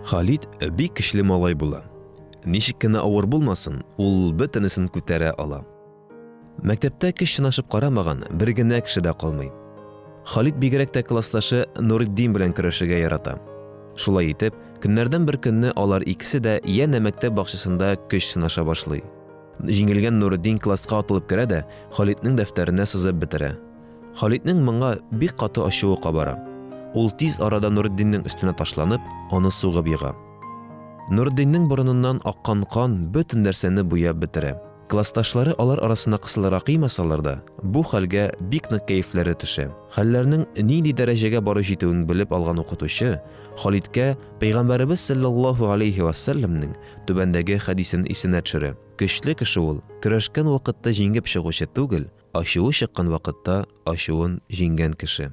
Халит бик көчле малай була. Ничек кенә авыр булмасын, ул бөтенесен күтәрә ала. Мәктәптә көч сынашып карамаган бер генә кеше дә калмый. Халит бигрәк тә классташы Нуретдин белән көрәшергә ярата. Шулай итеп, көннәрдән бер көнне алар икесе дә янә мәктәп бакчасында көч сынаша башлый. Җиңелгән Нуретдин класска атылып керә дә Халитнең дәфтәренә сызып бетерә. Халитнең моңа бик каты ачуы кабара. Ул тиз арада Нуретдиннең өстенә ташланып, аны сугып ега. Нуретдиннең борыныннан аккан кан бөтен нәрсәне буяп бетерә. Классташлары алар арасына кысылырга кыймасалар да, бу хәлгә бик нык кәефләре төшә. Хәлләрнең нинди дәрәҗәгә барып җитүен белеп алган укытучы Халиткә Пәйгамбәребез салләллаһу галәйһи вә сәлләмнең түбәндәге хәдисен исенә төшерә, Көчле кеше ул, көрәшкән вакытта җиңеп чыгучы түгел, Ачуы чыккан вакытта ачуын җиңгән кеше.